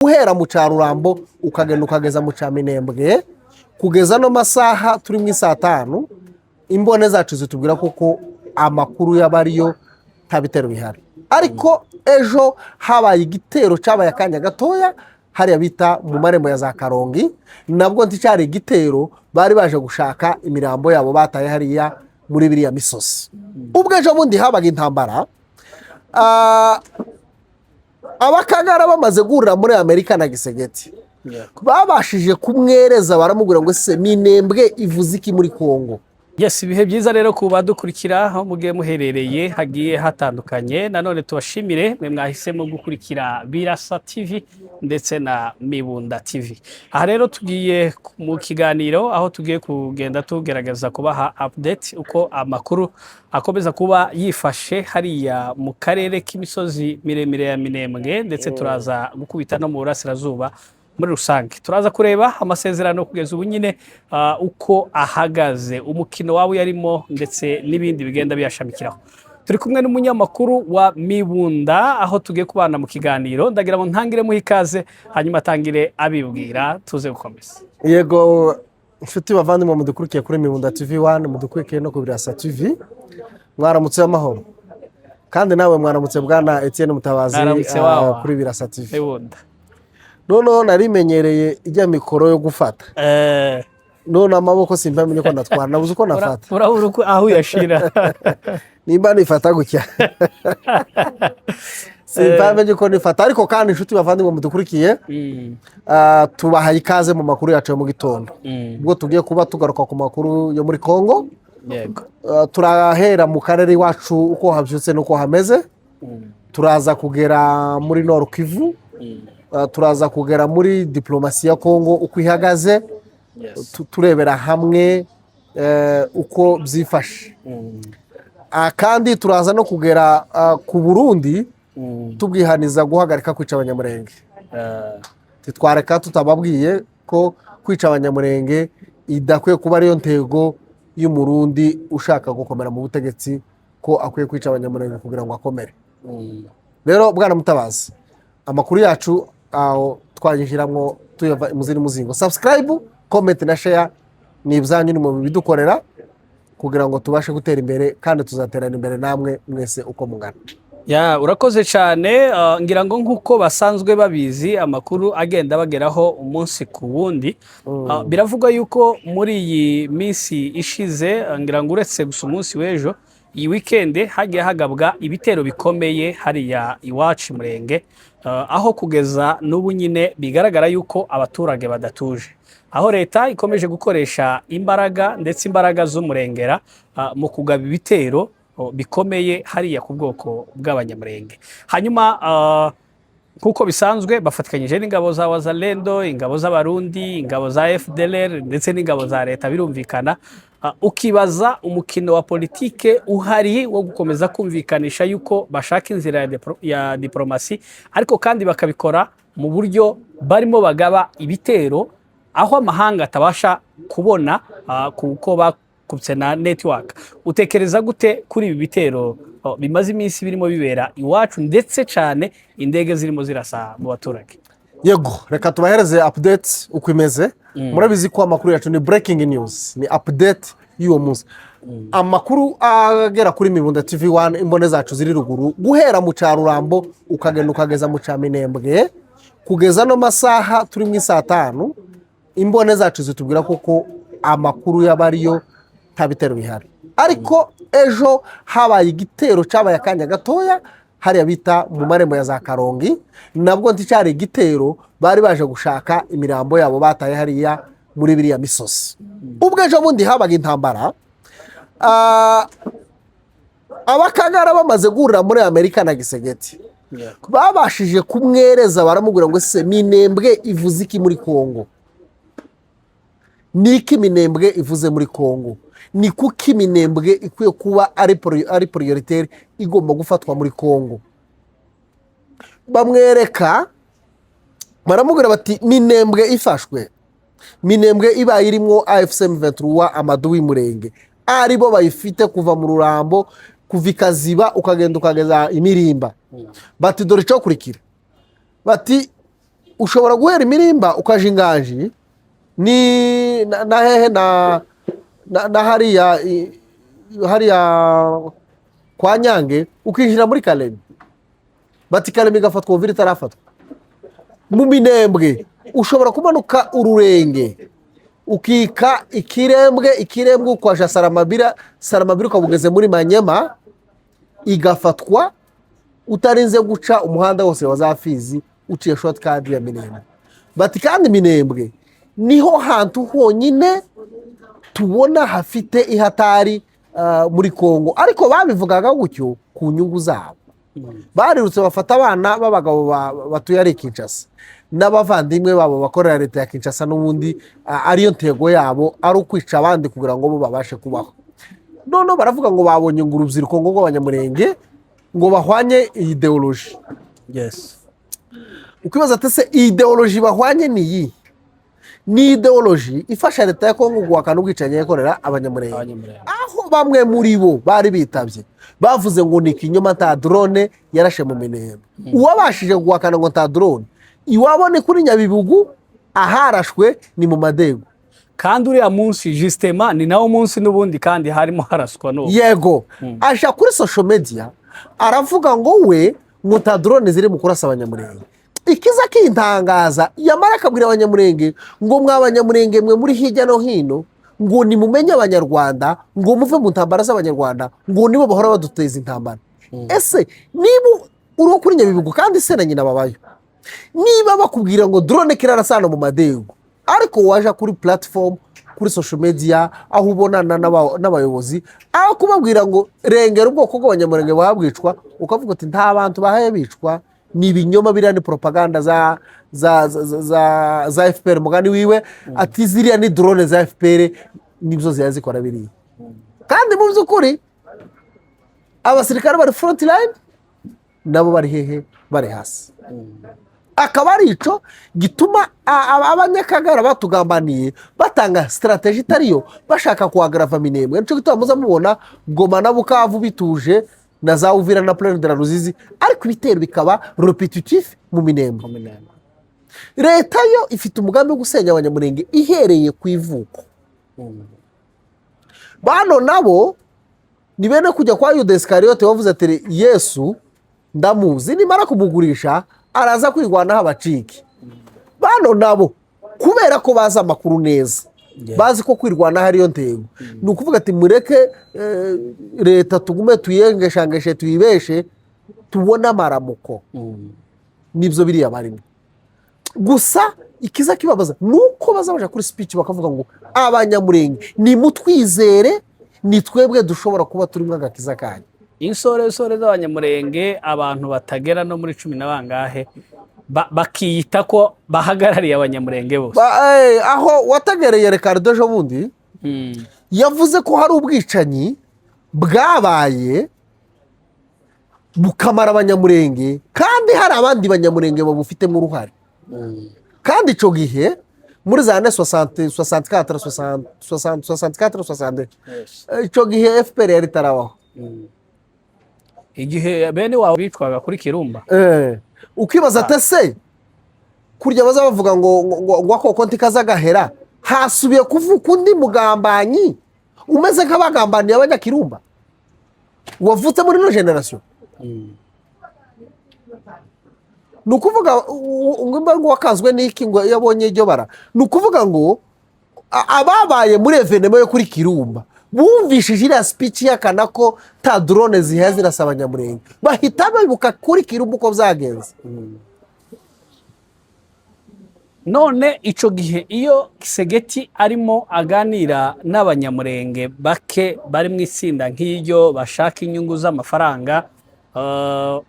Guhera mu cya Rurambo ukagenda ukageza mu cya Minembwe, kugeza no masaha turi mu isaa 5, imbone zacu zitubwira koko amakuru y'abariyo nta bitero bihari. Ariko ejo habaye igitero cyabaye akanya gatoya hariya bita mu marembo ya za Karongi. Nabwo nticyari igitero, bari baje gushaka imirambo yabo bataye hariya muri biriya misozi. Ubwo ejo bundi habaga intambara, Abakagara bamaze guhurira muri Amerika na Tshisekedi, babashije kumwereza, baramubwira ngo: "Se Minembwe ivuze iki muri Kongo?" Yes, ibihe byiza rero ku badukurikira aho mugiye muherereye hagiye hatandukanye. Nanone tubashimire mwe mwahisemo gukurikira Birasa TV ndetse na Mibunda TV. Aha rero tugiye mu kiganiro aho tugiye kugenda tugerageza kubaha update uko amakuru akomeza kuba yifashe hariya mu karere k'imisozi miremire ya Minembwe, ndetse turaza gukubita no mu burasirazuba muri rusange. Turaza kureba amasezerano kugeza ubu nyine uko ahagaze, umukino waba uyarimo, ndetse n'ibindi bigenda biyashamikiraho. Turi kumwe n'umunyamakuru wa Mibunda aho tugiye kubana mu kiganiro. Ndagira ngo ntangire muhe ikaze, hanyuma atangire abibwira, tuze gukomeza. Yego, inshuti bavandimwe mudukurikiye kuri Mibunda TV 1, mudukurikiye no ku Birasa TV, mwaramutse amahoro. Kandi nawe mwaramutse, bwana Etienne Mutabazi. Mwaramutse wawa. Kuri Birasa TV. Mibunda. Noneho narimenyereye ijya mikoro yo gufata, none amaboko simpamenye ko natwara, nabuze uko nafata. Urabura uko aho uyashira. Nimba nifata gutya, simpamenye uko nifata. Ariko kandi, inshuti bavandimwe mudukurikiye, tubahaye ikaze mu makuru yacu yo mu gitondo, ubwo tugiye kuba tugaruka ku makuru yo muri Kongo. Turahera mu karere iwacu uko habyutse n'uko hameze, turaza kugera muri Nord Kivu, turaza kugera muri diplomasi ya Kongo uko ihagaze, turebera hamwe uko byifashe. Kandi turaza no kugera ku Burundi, tubwihaniza guhagarika kwica Abanyamurenge. Titwareka tutababwiye ko kwica Abanyamurenge idakwiye kuba ariyo ntego y'Umurundi ushaka gukomera mu butegetsi, ko akwiye kwica Abanyamurenge kugira ngo akomere. Rero bwana Mutabazi, amakuru yacu aho twayinjiramo tuyava muzindi muzingo. Subscribe, comment na share ni ibyanyu, ni mu bidukorera kugira ngo tubashe gutera imbere, kandi tuzaterana imbere namwe mwese uko mungana. Ya, urakoze cyane. Ngira ngo nk'uko basanzwe babizi, amakuru agenda bageraho umunsi ku wundi. Biravugwa yuko muri iyi minsi ishize, ngira ngo uretse gusa umunsi w'ejo, iyi weekend hagiye hagabwa ibitero bikomeye hariya iwacu Murenge, aho kugeza n'ubu nyine bigaragara yuko abaturage badatuje, aho leta ikomeje gukoresha imbaraga ndetse imbaraga z'umurengera mu kugaba ibitero bikomeye hariya ku bwoko bw'Abanyamurenge. Hanyuma nk'uko bisanzwe bafatikanyije n'ingabo za Wazalendo, ingabo z'Abarundi, ingabo za FDLR ndetse n'ingabo za leta, birumvikana. Ukibaza umukino wa politike uhari wo gukomeza kumvikanisha yuko bashaka inzira ya diplomasi, ariko kandi bakabikora mu buryo barimo bagaba ibitero aho amahanga atabasha kubona, kuko bakubye na network. Utekereza gute kuri ibi bitero bimaze iminsi birimo bibera iwacu, ndetse cyane indege zirimo zirasa mu baturage? Yego, reka tubahereze update uko imeze. Murabizi ko amakuru yacu ni breaking news, ni update y'uwo munsi. Amakuru agera kuri Mibunda TV 1, imbone zacu ziri ruguru, guhera mu cya Rurambo ukagenda ukageza mu cya Minembwe, kugeza no masaha turi mu isaa 5, imbone zacu zitubwira koko amakuru y'abariyo nta bitero bihari. Ariko ejo habaye igitero cyabaye akanya gatoya hariya bita mu marembo ya za Karongi. Nabwo nticyari igitero, bari baje gushaka imirambo yabo bataye hariya muri biriya misozi. Ubwo ejo bundi habaga intambara, Abakagara bamaze guhurira muri Amerika na Tshisekedi, babashije kumwereza, baramubwira ngo: "Se Minembwe ivuze iki muri Kongo? Ni iki Minembwe ivuze muri Kongo? Ni kuki Minembwe ikwiye kuba ari prioritaire, igomba gufatwa muri Kongo?" Bamwereka, baramubwira bati: "Minembwe ifashwe, Minembwe ibaye irimo AFC M23, amaduwi murenge aribo bayifite kuva mu Rurambo, kuva ikaziba ukagenda ukageza imirimba," bati: "Dore icyo kurikira," bati Ushobora guhera Imirimba ukaja Inganji ni na hehe na hariya hariya kwa Nyange, ukinjira muri Kalemi. Bati Kalemi igafatwa, Uvira itarafatwa. Mu Minembwe ushobora kumanuka Ururenge, ukika Ikirembwe, Ikirembwe ukaja Saramabira, Saramabira ukaba ugeze muri Manyema, igafatwa utarinze guca umuhanda wose wa za Fizi, uciye shortcut ya Minembwe. Bati kandi Minembwe niho hantu honyine tubona hafite ihatari muri Kongo. Ariko babivugaga gutyo ku nyungu zabo. Barirutse bafata abana b'abagabo batuye ari Kinshasa n'abavandimwe babo bakorera leta ya Kinshasa n'ubundi, ariyo ntego yabo ari ukwica abandi kugira ngo bo babashe kubaho. Noneho baravuga ngo babonye ngo urubyiruko ngo rw'Abanyamurenge ngo bahwanye idéologie. Ukibaza ati: "Se idéologie bahwanye ni iyi?" Ni idéologie ifasha leta ya Kongo guhakana ubwicanyi yakorera Abanyamurenge. Abanyamurenge. Aho bamwe muri bo bari bitabye bavuze ngo ni ikinyoma, nta drone yarashe mu Minembwe. Uwabashije guhakana ngo nta drone, iwabo ni kuri Nyabibugu, aharashwe ni mu Madego. Kandi uriya munsi justement ni nawo munsi n'ubundi kandi harimo haraswa n'ubu. Yego, aja kuri social media aravuga ngo we ngo nta drone ziri mu kurasa Abanyamurenge. Ikiza kintangaza, yamara akabwira Abanyamurenge ngo: "Mwa Banyamurenge mwe muri hirya no hino," ngo, "nimumenye Abanyarwanda," ngo, "muve mu ntambara z'Abanyarwanda," ngo, "nibo bahora baduteza intambara." Ese niba uri uwo kuri Nyabibugu kandi se na nyina babayo, niba bakubwira ngo drone kirarasa hano mu Madego, ariko waja kuri platform, kuri social media, aho ubonana n'abayobozi, aho kubabwira ngo rengera ubwoko bw'Abanyamurenge bwicwa, ukavuga uti nta bantu bahaye bicwa, ni ibinyoma, biriya ni propaganda za FPR. Mugani wiwe ati ziriya ni drone za FPR, nibyo ziba zikora biriya. Kandi mu by'ukuri abasirikare bari front line, nabo bari hehe? Bari hasi. Akaba ari ico gituma Abanyakagara batugambaniye, batanga stratégie itariyo, bashaka kuhagarava Minembwe. Nico gituma muza mubona Goma na Bukavu bituje, na za Uvira na Plaine de la Ruzizi, ariko ibitero bikaba répétitif mu Minembwe. Mu Minembwe. Leta yo ifite umugambi wo gusenya Abanyamurenge ihereye ku ivuko. Bano nabo ni bene kujya kwa Yuda Isikariyote wavuze ati: "Yesu ndamuzi, nimara kumugurisha araza kwirwanaho abacike." Bano nabo kubera ko bazi amakuru neza, bazi ko kwirwanaho ariyo ntego, ni ukuvuga ati: "Mureke leta tugume tuyengeshangeshe, tuyibeshe, tubone amaramuko." Nibyo biriya barimo. Gusa ikiza kibabaza ni uko baza baja kuri speech bakavuga ngo: "Abanyamurenge nimutwizere, ni twebwe dushobora kuba turimo agakiza kanyu." Insoresore z'Abanyamurenge, abantu batagera no muri cumi na bangahe, bakiyita ko bahagarariye Abanyamurenge bose. Aho wategereye Ricardo ejo bundi yavuze ko hari ubwicanyi bwabaye bukamara Abanyamurenge, kandi hari abandi Banyamurenge babufitemo uruhare. Kandi icyo gihe muri za années 60, 64, 60, 64, 62, icyo gihe FPR yari itarabaho. Igihe bene wabo bicwaga kuri Kirumba. Ukibaza ati: "Ese kurya baza bavuga ngo akoko ntikazagahera, hasubiye kuvuka undi mugambanyi umeze nk'abagambaniye Abanyakirumba wavutse muri ino génération?" Ni ukuvuga ngo imba ngo wakanzwe n'iki, ngo iyo abonye iryo bara, ni ukuvuga ngo ababaye muri événement yo kuri Kirumba bumvishije iriya speech ihakana ko ta drone zihaye zirasa Abanyamurenge, bahita bibuka kuri Kirumba uko byagenze. None icyo gihe iyo Tshisekedi arimo aganira n'Abanyamurenge bake bari mu itsinda nk'iryo bashaka inyungu z'amafaranga,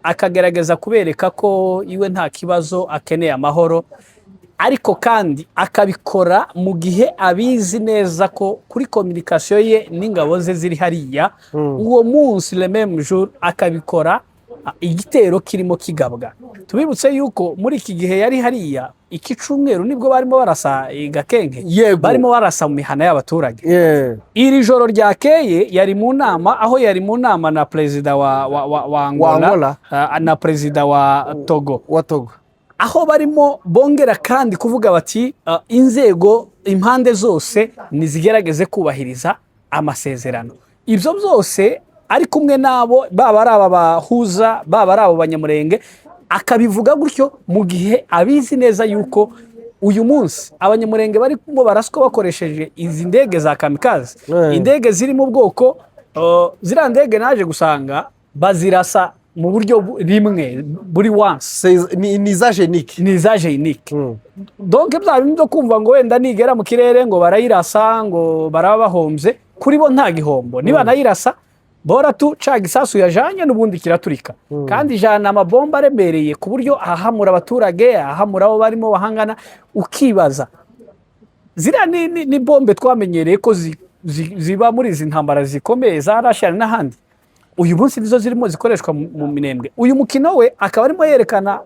akagerageza kubereka ko iwe nta kibazo, akeneye amahoro, ariko kandi akabikora mu gihe abizi neza ko kuri communication ye n'ingabo ze ziri hariya uwo munsi, le même jour, akabikora igitero kirimo kigabwa. Tubibutse yuko muri iki gihe yari hariya, iki cyumweru nibwo barimo barasa i Gakenke. Barimo barasa mu mihana y'abaturage. Iri joro ryakeye yari mu nama, aho yari mu nama na perezida wa Angola, Angola. Na perezida wa Togo. Wa Togo. Aho barimo bongera kandi kuvuga bati inzego impande zose nizigerageze kubahiriza amasezerano. Ibyo byose ari kumwe n'abo, baba ari aba bahuza, baba ari abo Banyamurenge, akabivuga gutyo mu gihe abizi neza yuko uyu munsi Abanyamurenge barimo baraswa bakoresheje izi ndege za kamikaze, indege ziri mu bwoko ziriya ndege naje gusanga bazirasa mu buryo rimwe buri once. Ni za jenike. Ni za jenike. Donc bya bindi byo kumva ngo wenda nigera mu kirere ngo barayirasa ngo baraba bahombye, kuri bo nta gihombo. Niba nayirasa bora tu ca gisasu yajanye n'ubundi kiraturika, kandi ijana amabomba aremereye ku buryo ahahamura abaturage, ahahamura abo barimo bahangana. Ukibaza, ziriya ni bombe twamenyereye ko ziba muri izi ntambara zikomeye za Russia n'ahandi, uyu munsi nizo zirimo zikoreshwa mu Minembwe. Uyu mukino we akaba arimo yerekana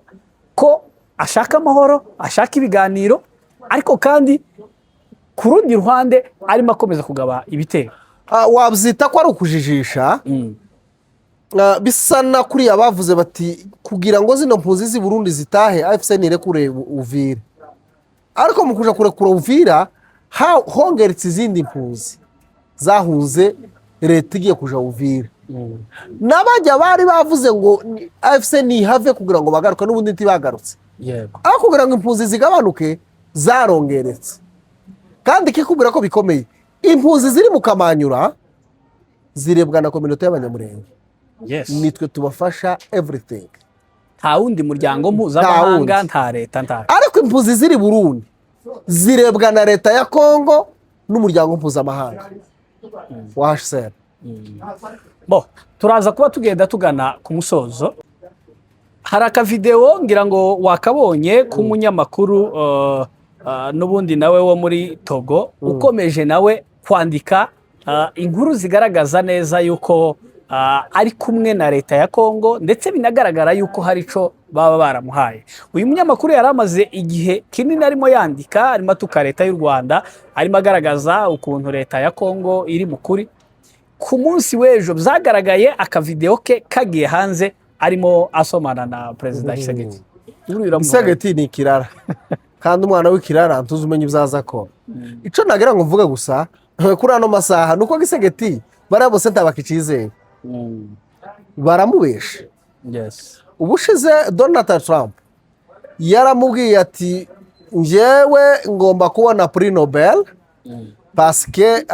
ko ashaka amahoro, ashaka ibiganiro, ariko kandi ku rundi ruhande arimo akomeza kugaba ibitero. Wabyita ko ari ukujijisha. Bisa na kuriya bavuze bati kugira ngo zino mpunzi z'i Burundi zitahe, AFC ntirekure Uvira, ariko mu kuja kurekura Uvira hongeretse izindi mpunzi zahunze leta igiye kuja Uvira. N'abajya bari bavuze ngo AFC nihave kugira ngo bagaruke, n'ubundi ntibagarutse. Aho kugira ngo impunzi zigabanuke, zarongeretse. Kandi ikikubwira ko bikomeye, impunzi ziri mu Kamanyura zirebwa na communauté y'Abanyamurenge. Nitwe tubafasha everything. Nta wundi muryango mpuzamahanga. Wundi. Nta leta, nta Ariko impunzi ziri Burundi zirebwa na leta ya Kongo n'umuryango mpuzamahanga wa HCR. Bo turaza kuba tugenda tugana ku musozo. Hari akavidewo ngira ngo wakabonye k'umunyamakuru n'ubundi nawe wo muri Togo, ukomeje nawe kwandika inkuru zigaragaza neza yuko ari kumwe na leta ya Kongo, ndetse binagaragara yuko hari ico baba baramuhaye. Uyu munyamakuru yari amaze igihe kinini arimo yandika, arimo atuka leta y'u Rwanda, arimo agaragaza ukuntu leta ya Kongo iri mu kuri. Ku munsi w'ejo byagaragaye akavidewo ke kagiye hanze arimo asomana na Perezida Tshisekedi. Inkuru iramubaye. Tshisekedi ni ikirara, kandi umwana w'ikirara ntuzi umenya ibyo aza akora. Icyo nagira ngo mvuge gusa kuri ano masaha ni uko Tshisekedi bariya bose ntabakicizeye, baramubesha. Ubushize Donald Trump yaramubwiye ati njyewe ngomba kubona prix Nobel parce que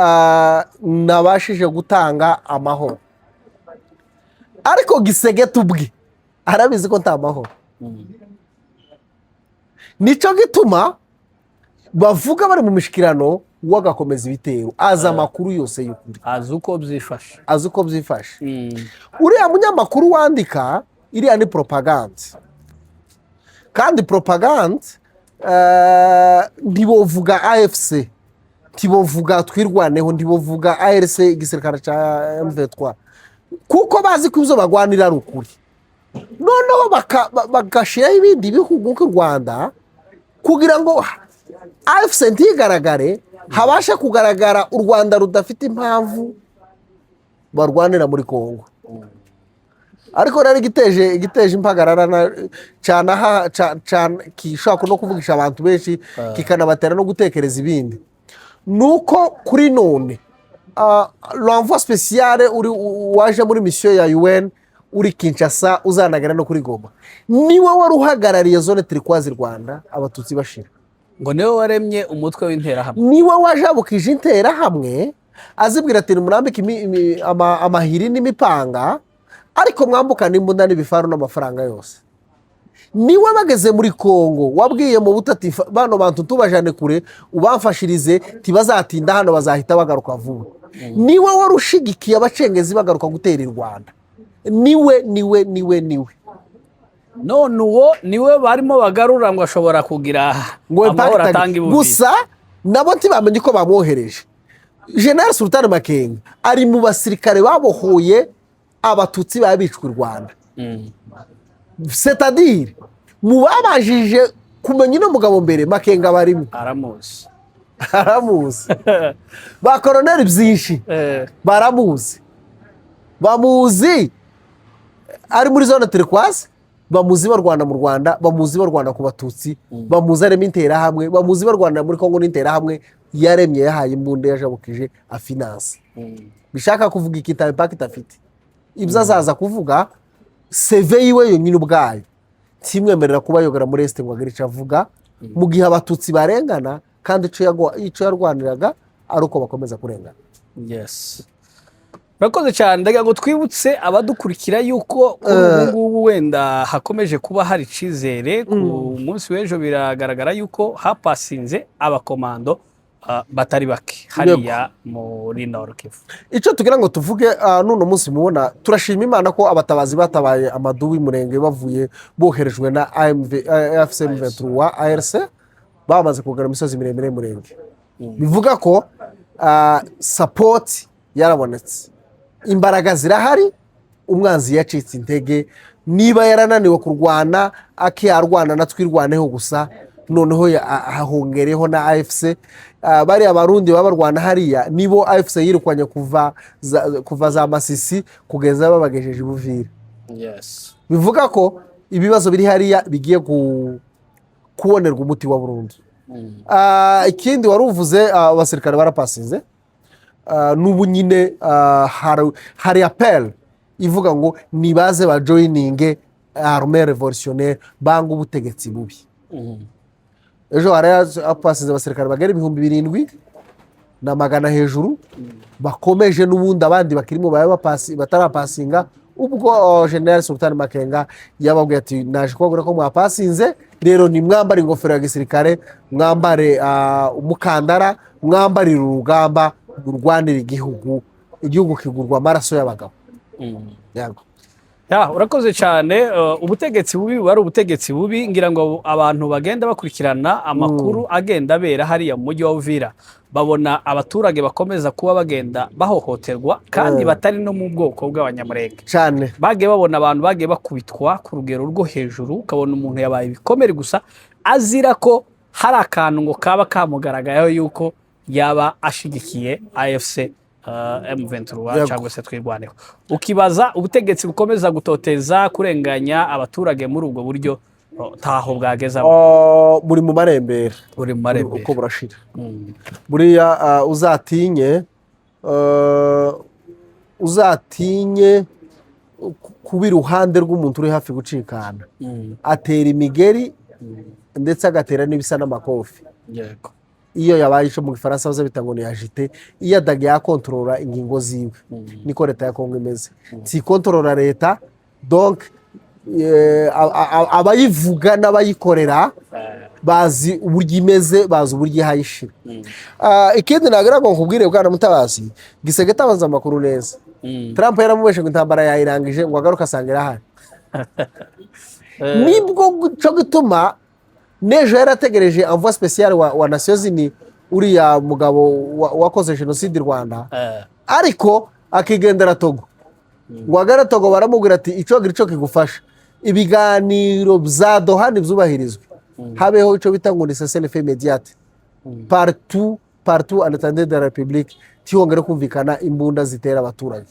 nabashije gutanga amahoro, ariko Tshisekedi ubwe arabizi ko nta mahoro. Nicyo gituma bavuga bari mu mishikirano, we agakomeza ibitero, azi amakuru yose y'ukuri. Azi uko byifashe. Azi uko byifashe. Uriya munyamakuru wandika iriya ni propagande, kandi propagande ntibovuga AFC, ntibovuga Twirwaneho, ntibovuga ARC, igisirikare cya M23, kuko bazi ko ibyo bagwanira ari ukuri. Noneho bagashyiraho ibindi bihugu nk'u Rwanda kugira ngo AFC ntigaragare, habashe kugaragara u Rwanda rudafite impamvu barwanira muri Kongo. Ariko rero igiteje impagarara cyane aha gishobora no kuvugisha abantu benshi, kikanabatera no gutekereza ibindi, ni uko kuri none l'envoi spécial uri waje muri mission ya UN uri Kinshasa, uzanagera no kuri Goma, niwe wari uhagarariye zone turquoise Rwanda Abatutsi bashira. Ngo niwe waremye umutwe w'Interahamwe. Niwe wajabukije Interahamwe, azibwira ati nimurambike amahiri n'imipanga, ariko mwambukane imbunda n'ibifaru n'amafaranga yose. Niwe bageze muri Kongo wabwiye mu butati bano bantu tubajane kure, ubamfashirize, tibazatinda hano, bazahita bagaruka vuba. Niwe wari ushigikiye abacengezi bagaruka gutera i Rwanda. Niwe, niwe, niwe, niwe. None uwo niwe barimo bagarura ngo ashobora kugira ngo amahoro impact atanga ibubiri. Gusa nabo ntibamenye uko bamwohereje. General Sultan Makenga ari mu basirikare babohoye Abatutsi baba bicwa i Rwanda, c'est-à-dire mu babashije kumenya uno mugabo mbere, Makenga barimo. Aramuzi. Aramuzi. Ba koroneri byinshi baramuzi, bamuzi ari muri zone turquoise. Bamuzi barwana mu Rwanda, bamuzi barwana ku Batutsi, bamuzi arema Interahamwe, bamuzi barwanira muri Kongo n'Interahamwe yaremye, yahaye imbunda, yajabukije afinanse. Bishaka kuvuga iki? Ta impact afite. Ibyo azaza kuvuga, CV yiwe yonyine ubwayo ntimwemerera kuba yogera muri Est ngo agire icyo avuga mu gihe Abatutsi barengana, kandi ico yarwaniraga ari uko bakomeza kurengana. Yes, urakoze cyane. Ndagira ngo twibutse abadukurikira yuko kuri ubu ngubu wenda hakomeje kuba hari icyizere. Ku munsi w'ejo biragaragara yuko hapasinze abakomando batari bake hariya muri Nord Kivu. Icyo tugira ngo tuvuge n'uno munsi, mubona turashima Imana ko abatabazi batabaye amaduwi murenge bavuye boherejwe na AMV, AFC M23 ARC, bamaze kugana imisozi miremire y'Umurenge. Bivuga ko support yarabonetse, imbaraga zirahari, umwanzi yacitse intege. Niba yarananiwe kurwana, akiyarwana na Twirwaneho gusa, noneho hahongereho na AFC. Bariya Barundi baba barwana hariya nibo AFC yirukanye kuva za Masisi kugeza babagejeje i Buvira. Bivuga ko ibibazo biri hariya bigiye kubonerwa umuti wa burundu. Ikindi wari uvuze, abasirikare barapasize. N'ubu nyine hari appel ivuga ngo nibaze bajoyininge armée révolutionnaire, banga ubutegetsi bubi. Ejo hari hapasize abasirikare bagera 7100 hejuru, bakomeje n'ubundi abandi bakirimo baba batarapasinga. Ubwo General Sultan Makenga yababwiye ati: "Naje kubabwira ko mwapasinze, rero ni mwambare ingofero ya gisirikare, mwambare umukandara, mwambarire urugamba, murwanire igihugu. Igihugu kigurwa amaraso y'abagabo." Yego. Ya, urakoze cyane. Ubutegetsi bubi buba ari ubutegetsi bubi. Ngira ngo abantu bagenda bakurikirana amakuru agenda abera hariya mu mujyi wa Uvira babona abaturage bakomeza kuba bagenda bahohoterwa, kandi batari no mu bwoko bw'Abanyamurenge. Cyane. Bagiye babona abantu bagiye bakubitwa ku rugero rwo hejuru, ukabona umuntu yabaye ibikomere gusa azira ko hari akantu ngo kaba kamugaragayeho yuko yaba ashigikiye AFC M23 cyangwa se Twirwaneho. Ukibaza ubutegetsi bukomeza gutoteza, kurenganya abaturage muri ubwo buryo, taho bwageza. Oh, buri mu marembera. Buri mu marembera. Uko burashira buriya, uzatinye kuba iruhande rw'umuntu uri hafi gucikana. Atera imigeri, ndetse agatera n'ibisa n'amakofi. Iyo yabaye icyo mu Gifaransa baza bita ngo ni agité, iyo adagiye akontorora ingingo ziwe. Niko leta ya Kongo imeze, ntikontorora leta. Donc abayivuga n'abayikorera bazi uburyo imeze, bazi uburyo ihayishira. Ikindi nagira ngo nkubwire, bwana Mutabazi, Gisegeti abanza amakuru neza. Trump yaramubeshe ngo intambara yayirangije, ngo agaruke asanga irahari. Nibwo cyo gituma n'ejo yarategereje envoyé spécial wa Nations Unies, uriya mugabo wakoze jenoside i Rwanda, ariko akigendera Togo. Ngo agere Togo baramubwira ati: "Icyo gira icyo kigufasha, ibiganiro bya Doha ntibyubahirizwe, habeho icyo bita ngo ni cessez-le-feu immédiat partout, partout à l'étendue de la République, ntihongere kumvikana imbunda zitera abaturage."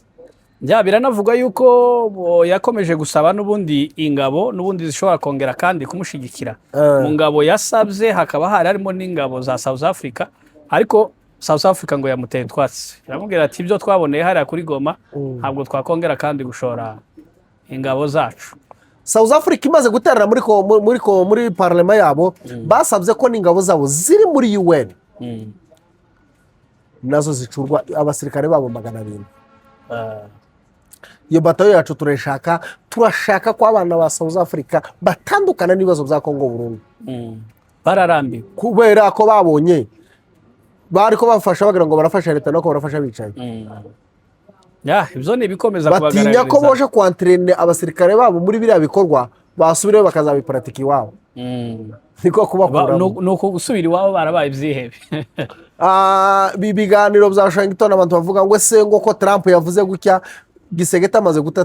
Bya biranavugwa yuko yakomeje gusaba n'ubundi ingabo n'ubundi zishobora kongera kandi kumushyigikira. Mu ngabo yasabye hakaba hari harimo n'ingabo za South Africa, ariko South Africa ngo yamuteye utwatsi, iramubwira ati: "Ibyo twaboneye hariya kuri Goma, ntabwo twakongera kandi gushora ingabo zacu." South Africa imaze guterana muri parlement yabo, basabye ko n'ingabo zabo ziri muri UN nazo zicurwa, abasirikare babo 700. Iyo batayo yacu turayishaka. Turashaka ko abana ba South Africa batandukana n'ibibazo bya Kongo burundu. Bararambiwe. Kubera ko babonye bari ko bafasha, bagira ngo barafasha leta, no ko barafasha abicanyi. Ya, ibyo ni ibikomeza Batinya ko kubagaragariza. boje kwantrene abasirikare babo muri biriya bikorwa, basubirayo bakazabiparatika iwabo. Niko kubakuramo. Ni uku gusubira iwabo barabaye ibyihebe. Ibi biganiro bya Washington, abantu bavuga ngo ese ngo ko Trump yavuze gutya, Gisegeti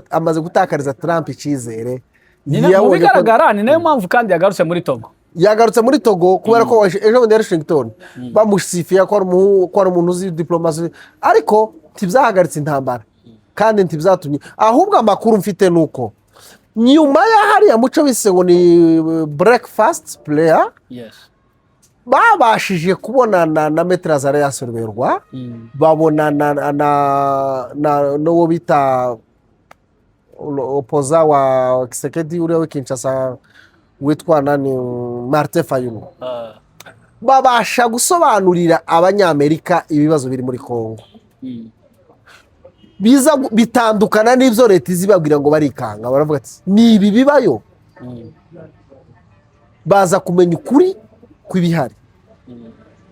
amaze gutakariza Trump icyizere. Mu Yabonye ko- bigaragara ni nayo mpamvu kandi yagarutse muri Togo. Yagarutse muri Togo kubera ko ejo bundi yari Washington, bamusifiye ko ari umuntu uzi diplomasi, ariko ntibyahagaritse intambara kandi ntibyatumye. Ahubwo amakuru mfite ni uko Nyuma ya hariya muco bise ngo ni breakfast prayer, babashije kubonana na Maître Azarias Ruberwa, babonana na n'uwo bita opposant wa Tshisekedi uriya w'i Kinshasa witwa nani, Martin Fayulu. Babasha gusobanurira Abanyamerika ibibazo biri muri Congo, biza bitandukana n'ibyo leta izibabwira ngo barikanga, baravuga ati ni ibi bibayo. Baza kumenya ukuri kw'ibihari,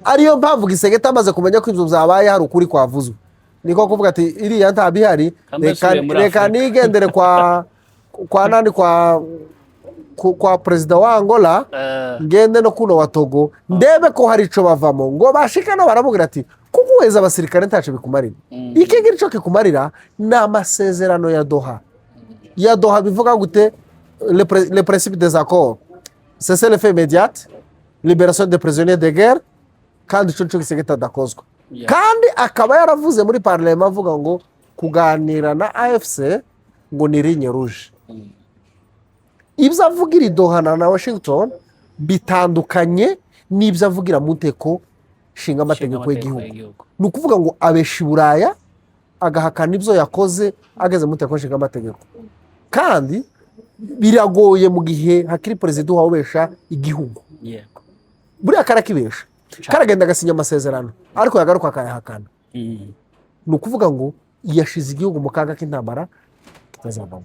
ariyo mpamvu Tshisekedi amaze kumenya ko ibyo byabaye, hari ukuri kwavuzwe, niko kuvuga ati iriya nta bihari. Kambe reka asubiye muri reka Afurika. Nigendere kwa nani, kwa perezida wa Angola, ngende no kuno wa Togo, ndebe ko hari ico bavamo. Ngo bashika no baramubwira ati kuguheza abasirikare ntaco bikumarira, iki ngiki ico kikumarira ni amasezerano ya Doha. Ya Doha bivuga gute? Le principe des accords, cessez-le-feu immédiat, libération des prisonniers de guerre. Kandi ico nico Tshisekedi adakozwa. Kandi akaba yaravuze muri parlement avuga ngo kuganira na AFC ngo ni ligne rouge. Ibyo avugira i Doha na Washington bitandukanye n'ibyo avugira mu nteko nshinga amategeko y'igihugu. Ni ukuvuga ngo abesha i Buraya, agahakana ibyo yakoze ageze mu nteko nshinga amategeko. Kandi biragoye mu gihe hakiri perezida uhabesha igihugu. Buriya karakibesha, karagenda agasinya amasezerano, ariko yagaruka akayahakana. Ni ukuvuga ngo yashize igihugu mu kaga k'intambara kitazavamo.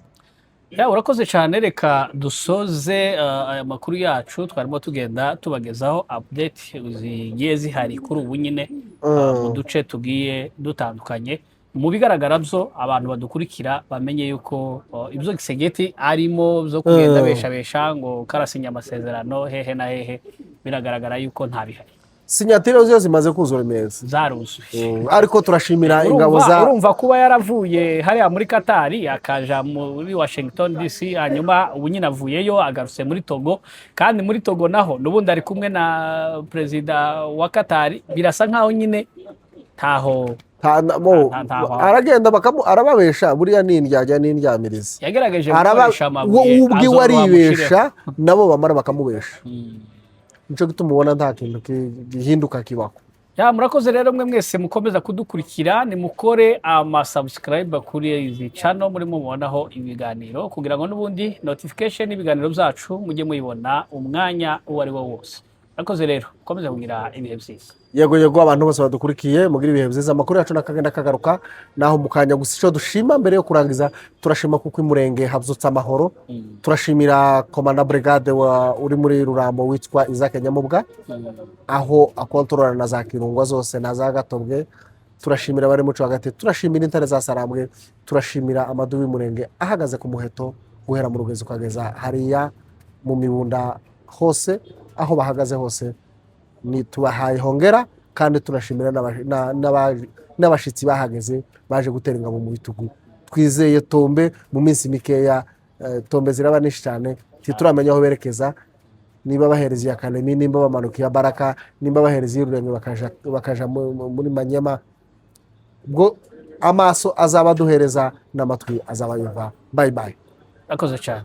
Ya, urakoze cyane. Reka dusoze aya makuru yacu twarimo tugenda tubagezaho update zigiye zihari kuri ubu nyine mu duce tugiye dutandukanye. Mu bigaragara byo, abantu badukurikira bamenye yuko ibyo Tshisekedi arimo byo kugenda beshabesha ngo karasinya amasezerano hehe na hehe, biragaragara yuko nta bihari. Signature zo zimaze kuzura imeza. Zaruzuye. Ariko turashimira ingabo Urumva, za urumva kuba yaravuye hariya muri Katari akaja muri Washington DC, hanyuma ubu nyine avuyeyo agarutse muri Togo, kandi muri Togo naho n'ubundi ari kumwe na perezida wa Katari, birasa nkaho nyine ntaho ntaho. Aragenda arababesha, buriya ni indyarya n'indyamirizi. Yagerageje gukoresha amabuye we ubwiwe azoroha aribesha, amushyireho. Nabo bamara bakamubesha. Nicyo gituma ubona nta kintu gihinduka kibaho. Ya, murakoze rero mwe mwese mukomeza kudukurikira. Nimukore ama subscribe kuri izi channel murimo mubonaho ibiganiro, kugira ngo n'ubundi notification y'ibiganiro byacu mujye muyibona umwanya uwo ari wo wose. Murakoze rero, mukomeze kugira ibihe byiza. Yego, abantu bose badukurikiye mugire ibihe byiza. Amakuru yacu nakagenda kagaruka naho mu kanya. Gusa icyo dushima mbere yo kurangiza, turashima kuko imurenge habyutse amahoro. Turashimira commandant brigade wa uri muri Rurambo witwa Isaac Nyamubwa, aho akontorora na za Kirungwa zose na za Gatobwe. Turashimira abari muco hagati, turashimira intare za Sarambwe, turashimira amadubi y'umurenge ahagaze ku muheto guhera mu Rugezi ukageza hariya mu Mibunda hose, aho bahagaze hose ni tubahaye hongera. Kandi turashimira n'abashitsi bahageze baje gutera ingabo mu bitugu. Twizeye tombe mu minsi mikeya, tombe ziraba nyinshi cyane. Ntituramenya aho berekeza, niba bahereza iya Kalemi, nimba bamanuka iya Baraka, nimba bahereza iy'Ururenge bakaja muri Manyema. Ubwo amaso azaba aduhereza n'amatwi azaba yumva. Bye bye. Murakoze cyane.